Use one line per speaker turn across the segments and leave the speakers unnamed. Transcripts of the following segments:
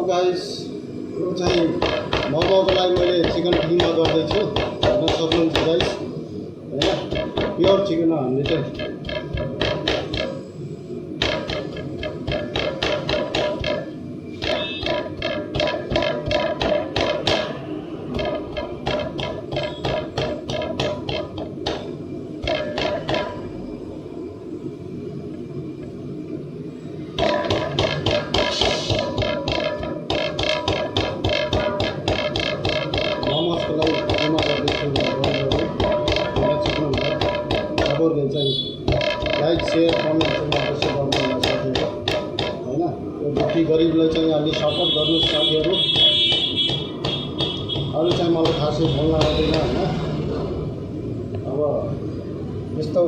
guys यो चाहिँ मोमोको लागि मैले चिकन किमा गर्दैछु हेर्न सक्नुहुन्छ गाइस हैन प्योर चिकन हो हामीले चाहिँ लाइक शेयर कमेंट अवश्य गर्नु साथीहरु हैन यो दुखी गरिबलाई चाहिँ अलि सपोर्ट गर्नु साथीहरु अरु चाहिँ मलाई खासै बोल्न आउँदैन हैन अब यस्तो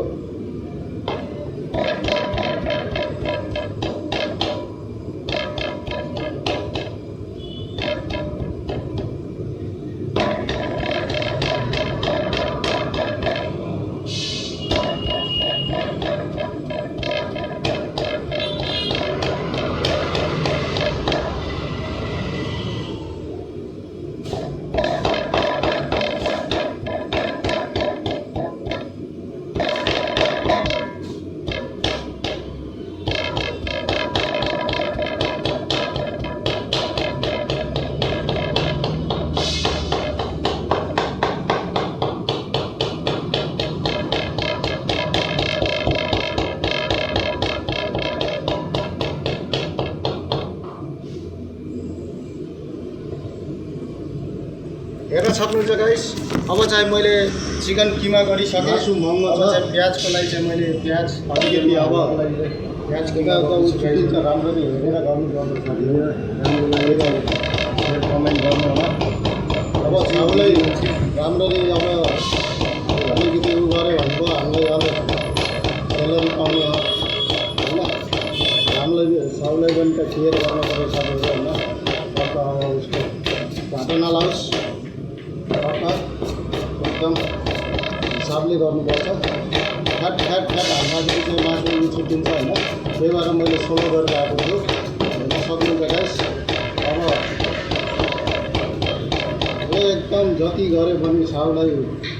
हेर्न सक्नुहुन्छ गाइस अब चाहिँ मैले चिकन किमा गरिसकेँ मासु महँगो छ चाहिँ प्याजको लागि चाहिँ मैले प्याज अलिकति अब प्याज किमा उचित राम्ररी हेरेर गर्नुपर्छ साथीहरु कमेन्ट गर्नु होला अब चाउलै राम्ररी अब अलिकति उ गऱ्यो भने पो हामीलाई अब सेलरी पाउने हो हैन हामीलाई चाउलै पनि त केयर गर्नु पर्छ साथीहरु हैन अब उसको घाटो नलाओस् एकदम हिसाबले गर्नुपर्छ फ्याट हाल्दाखेरि चाहिँ मासु छुट्टिन्छ होइन त्यही भएर मैले सोलो गरेर आएको छु हेर्न सक्नुहुन्छ गाइस अब एकदम जति गरे पनि साउलाई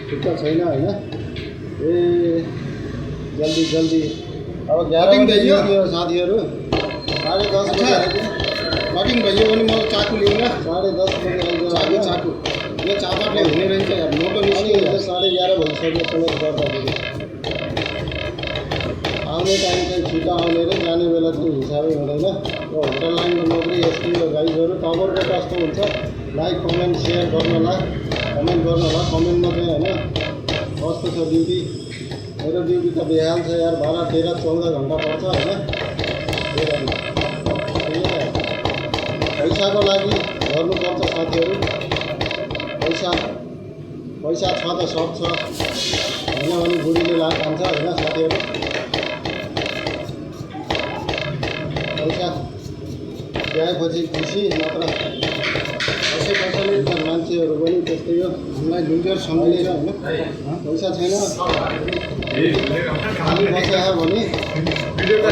ठिक्क छैन होइन ए जल्दी अब 11 बजे साथीहरू 10:30 बजे कटिङ भइयो भने म चाकु लिउँ न 10:30 बजे चाकु यो चापाले हुने रहेछ यार मोटो निस्कियो 11:30 भइसक्यो क्लोज गर्दाखेरि आउने टाइम चाहिँ छिटो आउने र जाने बेला चाहिँ हिसाबै हुँदैन यो होटल लाइनको नोकरी यस्तै हो गाइजहरु तपाईँको कस्तो हुन्छ लाइक कमेन्ट सेयर गर्नुहोला कमेन्ट गर्नुहोला कमेन्टमा चाहिँ हैन कस्तो छ ड्युटी मेरो ड्युटी त बेहाल छ यार 12-13-14 घण्टा पर्छ हैन पैसाको लागि गर्नुपर्छ साथीहरु पैसा छ त सब छ हैन भने बुढीले लाग खान्छ हैन साथीहरु पैसा ल्याएपछि खुसी नत्र पैसाले त मान्छेहरु पनि त्यस्तै हो हामीलाई लुटेर सम्झिन्छ हैन पैसा छैन खाली बसेछ भने भिडियो त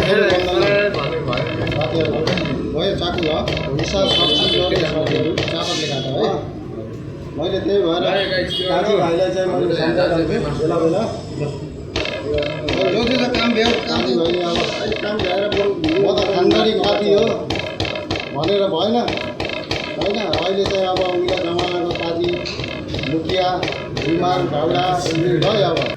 साथीहरु भयो चाकु हो हिसाब सब्जी गरे साथीहरु चापाले काट्छ है मैले त्यही भएर दाजुभाइलाई चाहिँ मैले सम्झाइरहेको बेला बेला जो काम भ्याउ दाजुभाइले अब अहिले काम भ्याएर म त खानदारी खाती हो भनेर भएन होइन अहिले चाहिँ अब उहिले जमानाको पाजी मुखिया बिमार भाउडा भयो अब